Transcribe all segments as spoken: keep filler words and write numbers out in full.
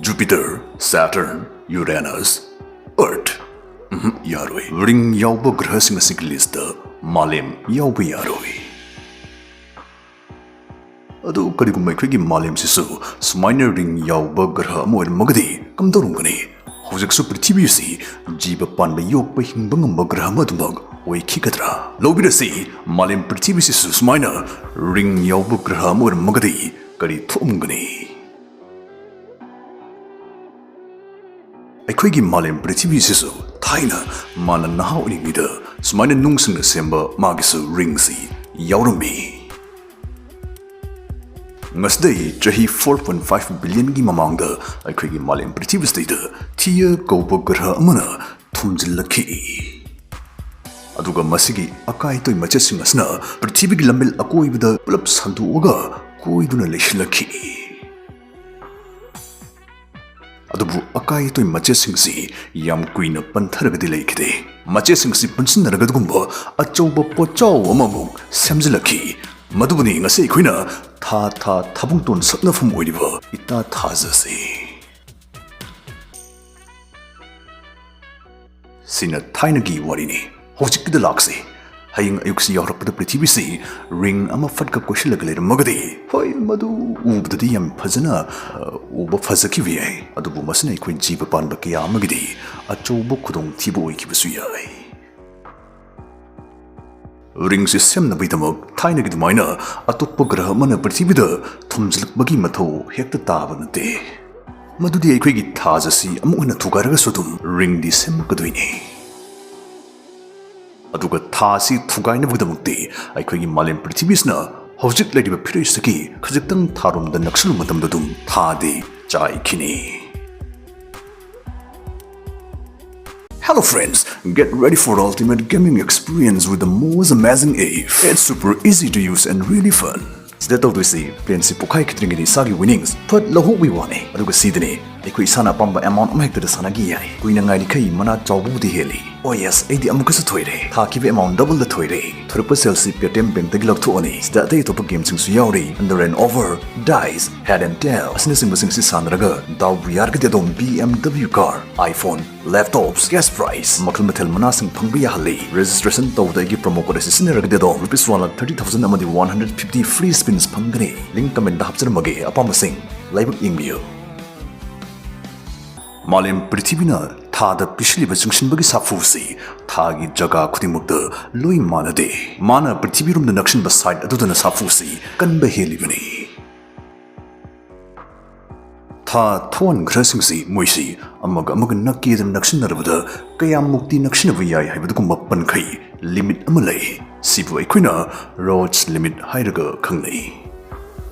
Jupiter, Saturn, Uranus, Earth꯫ ꯎꯝꯍꯨꯝ, ꯌꯥꯔꯣꯏ꯫ Ring ꯌꯥꯎꯕ ꯒ꯭ꯔꯍꯁꯤꯡ ꯑꯁꯤꯒꯤ ꯂꯤꯁꯇ ꯃꯥꯂꯦꯝ ꯌꯥꯎꯕ ꯌꯥꯔꯣꯏ꯫ ꯑꯗꯨ ꯀꯔꯤꯒꯨꯝꯕ ꯑꯩꯈꯣꯏꯒꯤ ꯃꯥꯂꯦꯝꯁꯤꯁꯨ ꯁꯨꯃꯥꯏꯅ ring ꯌꯥꯎꯕ ꯒ꯭ꯔꯍ ꯑꯃ ꯑꯣꯏꯔꯝꯃꯒꯗꯤ ꯀꯝꯗꯧꯔꯝꯒꯅꯤ? ꯍꯧꯖꯤꯛꯁꯨ ꯄ꯭ꯔꯤꯊꯤꯕꯤ ꯑꯁꯤ ꯖꯤꯕ ꯄꯥꯟꯕ ꯌꯣꯛꯄ ꯍꯤꯡꯕ ꯉꯝꯕ ꯒ꯭ꯔꯍ ꯑꯃ ꯑꯗꯨꯃꯛ ꯑꯣꯏꯈꯤꯒꯗ꯭ꯔꯥ? ꯂꯧꯕꯤꯔꯁꯤ, ꯃꯥꯂꯦꯝ ꯄ꯭ꯔꯤꯊꯤꯕꯤꯁꯤꯁꯨ ꯁꯨꯃꯥꯏꯅ ring ꯌꯥꯎꯕ ꯒ꯭ꯔꯍ ꯑꯃ ꯑꯣꯏꯔꯝꯃꯒꯗꯤ ꯀꯔꯤ ꯊꯣꯛꯑꯝꯒꯅꯤ? ꯑꯩꯈꯣꯏꯒꯤ ꯃꯥꯂꯦꯝ ꯄ꯭ꯔꯤꯊꯤꯕꯤꯁꯤꯁꯨ ꯊꯥꯏꯅ ꯃꯥꯅ ꯅꯍꯥ ꯑꯣꯏꯔꯤꯉꯩꯗ ꯁꯨꯃꯥꯏꯅ ꯅꯨꯡꯁꯤꯡꯅ ꯁꯦꯝꯕ ꯃꯥꯒꯤꯁꯨ ringꯁꯤ ꯌꯥꯎꯔꯝꯃꯤ꯫ ꯉꯁꯤꯗꯩ ꯆꯍꯤ four point five billionꯒꯤ ꯃꯃꯥꯡꯗ ꯑꯩꯈꯣꯏꯒꯤ ꯃꯥꯂꯦꯝ ꯄ꯭ꯔꯤꯊꯤꯕꯤꯁꯤꯗꯩꯗ Theia ꯀꯧꯕ ꯒ꯭ꯔꯍ ꯑꯃꯅ ꯊꯨꯝꯖꯤꯜꯂꯛꯈꯤ꯫ ꯑꯗꯨꯒ ꯃꯁꯤꯒꯤ ꯑꯀꯥꯏ ꯑꯇꯣꯏ ꯃꯆꯦꯠꯁꯤꯡ ꯑꯁꯤꯅ ꯄ꯭ꯔꯤꯊꯤꯕꯤꯒꯤ ꯂꯝꯕꯦꯜ ꯑꯀꯣꯏꯕꯗ ꯄꯨꯂꯞ ꯁꯟꯗꯣꯛꯑꯒ ꯀꯣꯏꯗꯨꯅ ꯂꯩꯁꯤꯜꯂꯛꯈꯤ꯫ ꯑꯗꯨꯕꯨ ꯑꯀꯥꯏ ꯑꯇꯣꯏ ꯃꯆꯦꯠꯁꯤꯡꯁꯤ ꯌꯥꯝ ꯀꯨꯏꯅ ꯄꯟꯊꯔꯒꯗꯤ ꯂꯩꯈꯤꯗꯦ꯫ ꯃꯆꯦꯠꯁꯤꯡꯁꯤ ꯄꯨꯟꯁꯤꯟꯅꯔꯒ ꯑꯗꯨꯒꯨꯝꯕ ꯑꯆꯧꯕ ꯄꯣꯠꯆꯥꯎ ꯑꯃꯃꯨꯛ ꯁꯦꯝꯖꯤꯜꯂꯛꯈꯤ꯫ ꯃꯗꯨꯕꯨꯅꯤ ꯉꯁꯤ ꯑꯩꯈꯣꯏꯅ ꯊꯥ ꯊꯥ ꯊꯥꯕꯨꯡꯇꯣꯟ ꯁꯛꯅꯐꯝ ꯑꯣꯏꯔꯤꯕ ꯏꯇꯥ ꯊꯥꯖꯁꯤ꯫ ꯁꯤꯅ ꯊꯥꯏꯅꯒꯤ ꯋꯥꯔꯤꯅꯤ꯫ ꯍꯧꯖꯤꯛꯀꯤꯗ ꯂꯥꯛꯁꯤ꯫ ꯍꯌꯦꯡ ꯑꯌꯨꯛꯁꯤ ꯌꯥꯎꯔꯛꯄꯗ ꯄ꯭ꯔꯤꯊꯤꯕꯤꯁꯤ ring ꯑꯃ ꯐꯠꯀ ꯀꯣꯏꯁꯤꯜꯂꯒ ꯂꯩꯔꯝꯃꯒꯗꯤ, ꯍꯣꯏ, ꯃꯗꯨ ꯎꯕꯗꯗꯤ ꯌꯥꯝ ꯐꯖꯅ, ꯑ, ꯎꯕ ꯐꯖꯈꯤꯕ ꯌꯥꯏ꯫ ꯑꯗꯨꯕꯨ ꯃꯁꯤꯅ ꯑꯩꯈꯣꯏ ꯖꯤꯕ ꯄꯥꯟꯕ ꯀꯌꯥ ꯑꯃꯒꯤꯗꯤ ꯑꯆꯧꯕ ꯈꯨꯗꯣꯡꯊꯤꯕ ꯑꯣꯏꯈꯤꯕꯁꯨ ꯌꯥꯏ꯫ Ringꯁꯤ ꯁꯦꯝꯅꯕꯒꯤꯗꯃꯛ ꯊꯥꯏꯅꯒꯤ ꯑꯗꯨꯃꯥꯏꯅ ꯑꯇꯣꯞꯄ ꯒ꯭ꯔꯍ ꯑꯃꯅ ꯄ꯭ꯔꯤꯊꯤꯕꯤꯗ ꯊꯨꯝꯖꯤꯜꯂꯛꯄꯒꯤ ꯃꯊꯧ ꯍꯦꯛꯇ ꯇꯥꯕ ꯅꯠꯇꯦ꯫ ꯃꯗꯨꯗꯤ ꯑꯩꯈꯣꯏꯒꯤ ꯊꯥꯖꯁꯤ ꯑꯃꯨꯛ ꯍꯟꯅ ꯊꯨꯒꯥꯏꯔꯒꯁꯨ ꯑꯗꯨꯝ ringꯗꯤ ꯁꯦꯝꯃꯛꯀꯗꯣꯏꯅꯤ꯫ ꯑꯗꯨꯒ ꯊꯥ ꯑꯁꯤ ꯊꯨꯒꯥꯏꯅꯕꯒꯤꯗꯃꯛꯇꯤ ꯑꯩꯈꯣꯏꯒꯤ ꯃꯥꯂꯦꯝ ꯄ꯭ꯔꯤꯊꯤꯕꯤꯁꯤꯅ ꯍꯧꯖꯤꯛ ꯂꯩꯔꯤꯕ ꯐꯤꯔꯩꯁꯤꯗꯒꯤ ꯈꯖꯤꯛꯇꯪ ꯊꯥꯔꯣꯝꯗ ꯅꯛꯁꯤꯜꯂꯨ ꯃꯇꯝꯗ ꯑꯗꯨꯝ ꯊꯥꯗꯤ ꯆꯥꯏꯈꯤꯅꯤ꯫ Hello friends, get ready for ultimate gaming experience with the most amazing app. It's super easy to use and really fun. ꯁꯤꯗ ꯇꯧꯗꯣꯏꯁꯤ, ꯄ꯭ꯂꯦꯟꯁꯤ ꯄꯣꯛꯈꯥꯏꯈꯤꯗ꯭ꯔꯤꯉꯩꯗ ꯏꯁꯥꯒꯤ winnings ꯐꯠ ꯂꯧꯍꯧꯕꯒꯤ ꯋꯥꯅꯤ꯫ ꯑꯗꯨꯒ ꯁꯤꯗꯅꯤ ꯑꯩꯈꯣꯏ ꯏꯁꯥꯅ ꯑꯄꯥꯝꯕ amount ꯑꯃ ꯍꯦꯛꯇꯗ ꯁꯥꯟꯅꯈꯤ ꯌꯥꯏ꯫ ꯀꯨꯏꯅ ꯉꯥꯏꯔꯤꯈꯩ ꯃꯅꯥ ꯆꯥꯎꯕꯕꯨꯗꯤ ꯍꯦꯜꯂꯤ꯫ Oh yes, ꯑꯩꯗꯤ ꯑꯃꯨꯛꯀꯁꯨ ꯊꯣꯏꯔꯦ꯫ ꯊꯥꯈꯤꯕ amount doubleꯗ ꯊꯣꯏꯔꯦ꯫ ꯊꯣꯔꯛꯄ ꯁꯦꯜꯁꯤ Paytm Bankꯇꯒꯤ ꯂꯧꯊꯣꯛꯑꯅꯤ꯫ ꯁꯤꯗ ꯑꯇꯩ ꯑꯇꯣꯞꯄ ꯒꯦꯝꯁꯤꯡꯁꯨ ꯌꯥꯎꯔꯤ, Under and Over, Dice, Head and Tail ꯑꯁꯤꯅꯆꯤꯡꯕꯁꯤꯡꯁꯤ ꯁꯥꯟꯅꯔꯒ ꯗꯥꯎꯕꯨ ꯌꯥꯔꯒꯗꯤ ꯑꯗꯣꯝ BMW car, iPhone, laptops, cash prize ꯃꯈꯜ ꯃꯊꯦꯜ ꯃꯅꯥꯁꯤꯡ ꯐꯪꯕ ꯌꯥꯍꯜꯂꯤ꯫ Registration ꯇꯧꯕꯗ ꯑꯩꯒꯤ promo code ꯑꯁꯤ ꯁꯤꯖꯤꯟꯅꯔꯒꯗꯤ ꯑꯗꯣꯝ rupees one lakh thirty thousand ꯑꯃꯗꯤ one hundred fifty free spins ꯐꯪꯒꯅꯤ꯫ Link commentꯗ ꯍꯥꯞꯆꯔꯝꯃꯒꯦ, ꯑꯄꯥꯝꯕꯁꯤꯡ ꯂꯥꯏꯕꯛ ꯌꯦꯡꯕꯤꯌꯨ꯫ ꯃꯥꯂꯦꯝ ꯄ꯭ꯔꯤꯊꯤꯕꯤꯅ ꯊꯥꯗ ꯄꯤꯁꯤꯜꯂꯤꯕ ꯆꯤꯡꯁꯤꯟꯕꯒꯤ ꯁꯥꯐꯨꯁꯤ ꯊꯥꯒꯤ ꯖꯒꯥ ꯈꯨꯗꯤꯡꯃꯛꯇ ꯂꯣꯏ ꯃꯥꯟꯅꯗꯦ꯫ ꯃꯥꯅ ꯄ꯭ꯔꯤꯊꯤꯕꯤꯔꯣꯝꯗ ꯅꯛꯁꯤꯟꯕ side ꯑꯗꯨꯗꯅ ꯁꯥꯐꯨꯁꯤ ꯀꯟꯕ ꯍꯦꯜꯂꯤꯕꯅꯤ꯫ ꯊꯥ ꯊꯣꯟꯈ꯭ꯔꯁꯤꯡꯁꯤ ꯃꯣꯏꯁꯤ ꯑꯃꯒ ꯑꯃꯒ ꯅꯛꯀꯦꯗꯅ ꯅꯛꯁꯤꯟꯅꯔꯕꯗ ꯀꯌꯥꯃꯨꯛꯇꯤ ꯅꯛꯁꯤꯟꯅꯕ ꯌꯥꯏ ꯍꯥꯏꯕꯗꯨꯒꯨꯝꯕ ꯄꯟꯈꯩ, limit ꯑꯃ ꯂꯩ꯫ ꯁꯤꯕꯨ ꯑꯩꯈꯣꯏꯅ Roche limit ꯍꯥꯏꯔꯒ ꯈꯪꯅꯩ꯫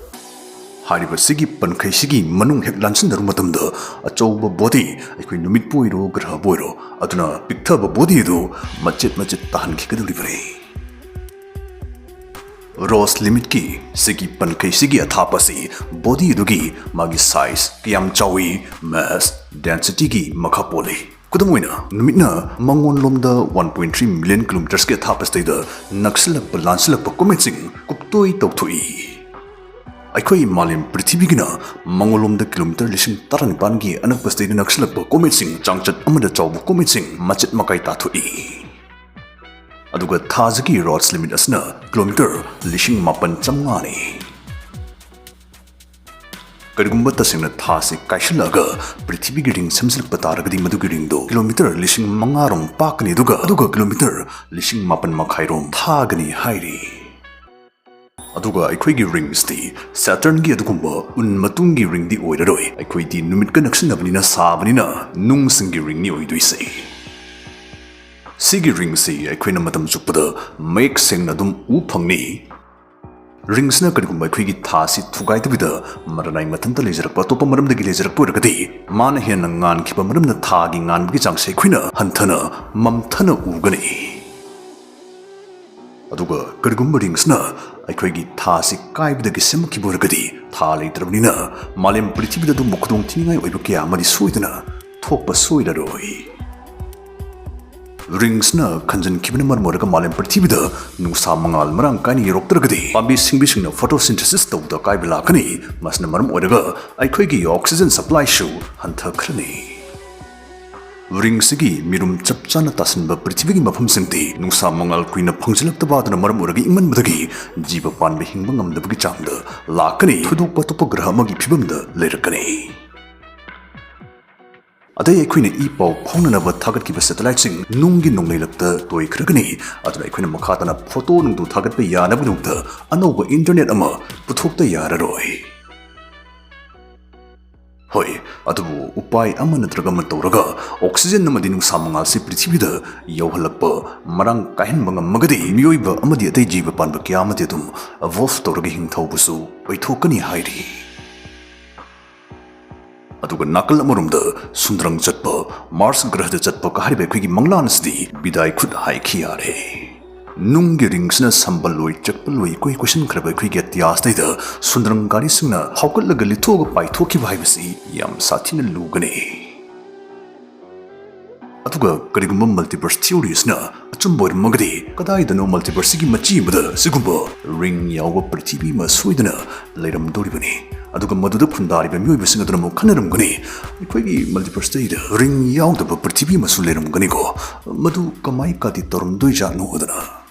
ꯍꯥꯏꯔꯤꯕꯁꯤꯒꯤ ꯄꯟꯈꯩꯁꯤꯒꯤ ꯃꯅꯨꯡ ꯍꯦꯛ ꯂꯥꯟꯁꯤꯟꯅꯔꯨ ꯃꯇꯝꯗ ꯑꯆꯧꯕ body, ꯑꯩꯈꯣꯏ ꯅꯨꯃꯤꯠꯄꯨ ꯑꯣꯏꯔꯣ ꯒ꯭ꯔꯍꯕꯨ ꯑꯣꯏꯔꯣ, ꯑꯗꯨꯅ ꯄꯤꯛꯊꯕ body ꯑꯗꯨ ꯃꯆꯦꯠ ꯃꯆꯦꯠ ꯇꯥꯍꯟꯈꯤꯒꯗꯧꯔꯤꯕꯅꯤ꯫ Roche limitꯀꯤ ꯁꯤꯒꯤ ꯄꯟꯈꯩꯁꯤꯒꯤ ꯑꯊꯥꯞꯄꯁꯤ body ꯑꯗꯨꯒꯤ ꯃꯥꯒꯤ size, ꯀꯌꯥꯝ ꯆꯥꯎꯏ, mass, densityꯒꯤ ꯃꯈꯥ ꯄꯣꯜꯂꯤ꯫ ꯈꯨꯗꯝ ꯑꯣꯏꯅ, ꯅꯨꯃꯤꯠꯅ ꯃꯉꯣꯟꯂꯣꯝꯗ one point three million kilometersꯀꯤ ꯑꯊꯥꯞꯄꯁꯤꯗꯩꯗ ꯅꯛꯁꯤꯜꯂꯛꯄ ꯂꯥꯟꯁꯤꯜꯂꯛꯄ cometꯁꯤꯡ ꯀꯨꯞꯇꯣꯏ ꯇꯧꯊꯣꯛꯏ꯫ ꯑꯩꯈꯣꯏ ꯃꯥꯂꯦꯝ ꯄ꯭ꯔꯤꯊꯤꯕꯤꯒꯤꯅ ꯃꯉꯣꯟꯂꯣꯝꯗ kilometer ꯂꯤꯁꯤꯡ ꯇꯔꯥꯅꯤꯄꯥꯟꯒꯤ ꯑꯅꯛꯄꯁꯤꯗꯩꯗ ꯅꯛꯁꯤꯜꯂꯛꯄ cometꯁꯤꯡ, ꯆꯥꯡꯆꯠ ꯑꯃꯗ ꯆꯥꯎꯕ cometꯁꯤꯡ ꯃꯆꯦꯠ ꯃꯀꯥꯏ ꯇꯥꯊꯣꯛꯏ꯫ ꯑꯗꯨꯒ ꯊꯥꯁꯤꯒꯤ Roche limit ꯑꯁꯤꯅ kilometer ꯂꯤꯁꯤꯡ ꯃꯥꯄꯟ ꯆꯥꯝꯃꯉꯥꯅꯤ꯫ ꯀꯔꯤꯒꯨꯝꯕ ꯇꯁꯦꯡꯅ ꯊꯥꯁꯤ ꯀꯥꯏꯁꯤꯜꯂꯛꯑꯒ ꯄ꯭ꯔꯤꯊꯤꯕꯤꯒꯤ ring ꯁꯦꯝꯖꯤꯜꯂꯛꯄ ꯇꯥꯔꯒꯗꯤ, ꯃꯗꯨꯒꯤ ringꯗꯣ kilometer ꯂꯤꯁꯤꯡ ꯃꯉꯥꯔꯣꯝ ꯄꯥꯛꯀꯅꯤ, ꯑꯗꯨꯒ, ꯑꯗꯨꯒ kilometer ꯂꯤꯁꯤꯡ ꯃꯥꯄꯟ ꯃꯈꯥꯏꯔꯣꯝ ꯊꯥꯒꯅꯤ ꯍꯥꯏꯔꯤ꯫ ꯑꯗꯨꯒ ꯑꯩꯈꯣꯏꯒꯤ ringsꯇꯤ Saturnꯒꯤ ꯑꯗꯨꯒꯨꯝꯕ ꯎꯟ ꯃꯇꯨꯡꯒꯤ ringꯗꯤ ꯑꯣꯏꯔꯔꯣꯏ꯫ ꯑꯩꯈꯣꯏꯗꯤ ꯅꯨꯃꯤꯠꯀ ꯅꯛꯁꯤꯟꯅꯕꯅꯤꯅ, ꯁꯥꯕꯅꯤꯅ, ꯅꯨꯡꯁꯤꯡꯒꯤ ringꯅꯤ ꯑꯣꯏꯗꯣꯏꯁꯦ꯫ ꯁꯤꯒꯤ ringꯁꯤ ꯑꯩꯈꯣꯏꯅ ꯃꯇꯝ ꯆꯨꯞꯄꯗ ꯃꯌꯦꯛ ꯁꯦꯡꯅ ꯑꯗꯨꯝ ꯎ ꯐꯪꯅꯤ꯫ Ringsꯅ ꯀꯔꯤꯒꯨꯝꯕ ꯑꯩꯈꯣꯏꯒꯤ ꯊꯥꯁꯤ ꯊꯨꯒꯥꯏꯗꯕꯤꯗ ꯃꯔꯅꯥꯏ ꯃꯊꯟꯇ ꯂꯩꯖꯔꯛꯄ, ꯑꯇꯣꯞꯄ ꯃꯔꯝꯗꯒꯤ ꯂꯩꯖꯔꯛꯄ ꯑꯣꯏꯔꯒꯗꯤ, ꯃꯥꯅ ꯍꯦꯟꯅ ꯉꯥꯟꯈꯤꯕ ꯃꯔꯝꯅ ꯊꯥꯒꯤ ꯉꯥꯟꯕꯒꯤ ꯆꯥꯡꯁꯦ ꯑꯩꯈꯣꯏꯅ ꯍꯟꯊꯅ, ꯃꯝꯊꯅ ꯎꯒꯅꯤ꯫ ꯑꯗꯨꯒ ꯀꯔꯤꯒꯨꯝꯕ ringsꯅ ꯑꯩꯈꯣꯏꯒꯤ ꯊꯥꯁꯤ ꯀꯥꯏꯕꯗꯒꯤ ꯁꯦꯝꯃꯛꯈꯤꯕ ꯑꯣꯏꯔꯒꯗꯤ, ꯊꯥ ꯂꯩꯇ꯭ꯔꯕꯅꯤꯅ ꯃꯥꯂꯦꯝ ꯄ꯭ꯔꯤꯊꯤꯕꯤꯗ ꯑꯗꯨꯒꯨꯝꯕ ꯈꯨꯗꯣꯡꯊꯤꯅꯤꯡꯉꯥꯏ ꯑꯣꯏꯕ ꯀꯌꯥ ꯑꯃꯗꯤ ꯁꯣꯏꯗꯅ ꯊꯣꯛꯄ ꯁꯣꯏꯔꯔꯣꯏ꯫ ꯔꯤꯡꯁꯅ ꯈꯟꯖꯤꯟꯈꯤꯕꯅ ꯃꯔꯝ ꯑꯣꯏꯔꯒ ꯃꯥꯂꯦꯝ ꯄ꯭ꯔꯤꯊꯤꯕꯤꯗ ꯅꯨꯡꯁꯥ ꯃꯉꯥꯜ ꯃꯔꯥꯡ ꯀꯥꯏꯅ ꯌꯧꯔꯛꯇ꯭ꯔꯒꯗꯤ ꯄꯥꯝꯕꯤ ꯁꯤꯡꯕꯤꯁꯤꯡꯅ photosynthesis ꯇꯧꯕꯗ ꯑꯀꯥꯏꯕ ꯂꯥꯛꯀꯅꯤ꯫ ꯃꯁꯤꯅ ꯃꯔꯝ ꯑꯣꯏꯔꯒ ꯑꯩꯈꯣꯏꯒꯤ oxygen supplyꯁꯨ ꯍꯟꯊꯈ꯭ꯔꯅꯤ꯫ ꯔꯤꯡꯁꯤꯒꯤ ꯃꯤꯔꯨꯝ ꯆꯞ ꯆꯥꯅ ꯇꯥꯁꯤꯟꯕ ꯄ꯭ꯔꯤꯊꯤꯕꯤꯒꯤ ꯃꯐꯝꯁꯤꯡꯗꯤ ꯅꯨꯡꯁꯥ ꯃꯉꯥꯜ ꯀꯨꯏꯅ ꯐꯪꯖꯤꯜꯂꯛꯇꯕ ꯑꯗꯨꯅ ꯃꯔꯝ ꯑꯣꯏꯔꯒ ꯏꯪꯃꯟꯕꯗꯒꯤ ꯖꯤꯕ ꯄꯥꯟꯕ ꯍꯤꯡꯕ ꯉꯝꯗꯕꯒꯤ ꯆꯥꯡꯗ ꯂꯥꯛꯀꯅꯤ꯫ ꯊꯣꯏꯗꯣꯛꯄ ꯑꯇꯣꯞꯄ ꯒ꯭ꯔꯍ ꯑꯃꯒꯤ ꯐꯤꯕꯝꯗ ꯂꯩꯔꯛꯀꯅꯤ꯫ ꯑꯗꯩ ꯑꯩꯈꯣꯏꯅ ꯏ ꯄꯥꯎ ꯐꯥꯎꯅꯅꯕ ꯊꯥꯒꯠꯈꯤꯕ satelliteꯁꯤꯡ ꯅꯨꯡꯒꯤ ꯅꯣꯡꯂꯩꯂꯛꯇ ꯇꯣꯏꯈ꯭ꯔꯒꯅꯤ꯫ ꯑꯗꯨꯅ ꯑꯩꯈꯣꯏꯅ ꯃꯈꯥ ꯇꯥꯅ photo ꯅꯨꯡꯗꯨ ꯊꯥꯒꯠꯄ ꯌꯥꯅꯕꯒꯤꯗꯃꯛꯇ ꯑꯅꯧꯕ internet ꯑꯃ ꯄꯨꯊꯣꯛꯇ ꯌꯥꯔꯔꯣꯏ꯫ ꯍꯣꯏ, ꯑꯗꯨꯕꯨ ꯎꯄꯥꯏ ꯑꯃ ꯅꯠꯇ꯭ꯔꯒ ꯑꯃ ꯇꯧꯔꯒ oxygen ꯑꯃꯗꯤ ꯅꯨꯡꯁꯥ ꯃꯉꯥꯜꯁꯤ ꯄ꯭ꯔꯤꯊꯤꯕꯤꯗ ꯌꯧꯍꯜꯂꯛꯄ ꯃꯔꯥꯡ ꯀꯥꯏꯍꯟꯕ ꯉꯝꯃꯒꯗꯤ ꯃꯤꯑꯣꯏꯕ ꯑꯃꯗꯤ ꯑꯇꯩ ꯖꯤꯕ ꯄꯥꯟꯕ ꯀꯌꯥ ꯑꯃꯗꯤ ꯑꯗꯨꯝ evolve ꯇꯧꯔꯒ ꯍꯤꯡꯊꯧꯕꯁꯨ ꯑꯣꯏꯊꯣꯛꯀꯅꯤ ꯍꯥꯏꯔꯤ꯫ ꯑꯗꯨꯒ ꯅꯥꯀꯜ ꯑꯃꯔꯣꯝꯗ ꯁꯨꯟꯗ꯭ꯔꯪ ꯆꯠꯄ, ꯃꯥꯔꯁ ꯒ꯭ꯔꯍꯗ ꯆꯠꯄ ꯀ ꯍꯥꯏꯔꯤꯕ ꯑꯩꯈꯣꯏꯒꯤ ꯃꯪꯂꯥꯟ ꯑꯁꯤꯗꯤ ꯕꯤꯗꯥꯏ ꯈꯨꯠ ꯍꯥꯏꯈꯤ ꯌꯥꯔꯦ꯫ ꯅꯨꯡꯒꯤ ꯔꯤꯡꯁꯤꯅ ꯁꯝꯕꯜ ꯂꯣꯏ ꯆꯠꯄ ꯂꯣꯏ ꯏꯀꯣꯏ ꯀꯣꯏꯁꯤꯟꯈ꯭ꯔꯕ ꯑꯩꯈꯣꯏꯒꯤ ꯑꯇꯤꯌꯥꯁꯤꯗꯩꯗ ꯁꯨꯟꯗ꯭ꯔꯪ ꯒꯥꯔꯤꯁꯤꯡꯅ ꯍꯧꯒꯠꯂꯒ ꯂꯤꯊꯣꯛꯑꯒ ꯄꯥꯏꯊꯣꯛꯈꯤꯕ ꯍꯥꯏꯕꯁꯤ ꯌꯥꯝ ꯁꯥꯊꯤꯅ ꯂꯨꯒꯅꯤ꯫ ꯑꯗꯨꯒ ꯀꯔꯤꯒꯨꯝꯕ multiverse theory ꯑꯁꯤꯅ ꯑꯆꯨꯝꯕ ꯑꯣꯏꯔꯝꯃꯒꯗꯤ ꯀꯗꯥꯏꯗꯅꯣ multiverseꯁꯤꯒꯤ ꯃꯆꯤ ꯑꯃꯗ ꯁꯤꯒꯨꯝꯕ ꯔꯤꯡ ꯌꯥꯎꯕ ꯄ꯭ꯔꯤꯊꯤꯕꯤ ꯑꯃ ꯁꯣꯏꯗꯅ ꯂꯩꯔꯝꯗꯣꯔꯤꯕꯅꯤ꯫ ꯑꯗꯨꯒ ꯃꯗꯨꯗ ꯈꯨꯟꯗꯥꯔꯤꯕ ꯃꯤꯑꯣꯏꯕꯁꯤꯡ ꯑꯗꯨꯅ ꯑꯃꯨꯛ ꯈꯟꯅꯔꯝꯒꯅꯤ, "ꯑꯩꯈꯣꯏꯒꯤ multiverseꯇꯩꯗ ꯔꯤꯡ ꯌꯥꯎꯗꯕ ꯄ꯭ꯔꯤꯊꯤꯕꯤ ꯑꯃꯁꯨ ꯂꯩꯔꯝꯒꯅꯤꯀꯣ, ꯃꯗꯨ ꯀꯃꯥꯏ ꯀꯥꯗꯤ ꯇꯧꯔꯝꯗꯣꯏꯖꯥꯠꯅꯣ?" ꯍꯥꯏꯗꯅ꯫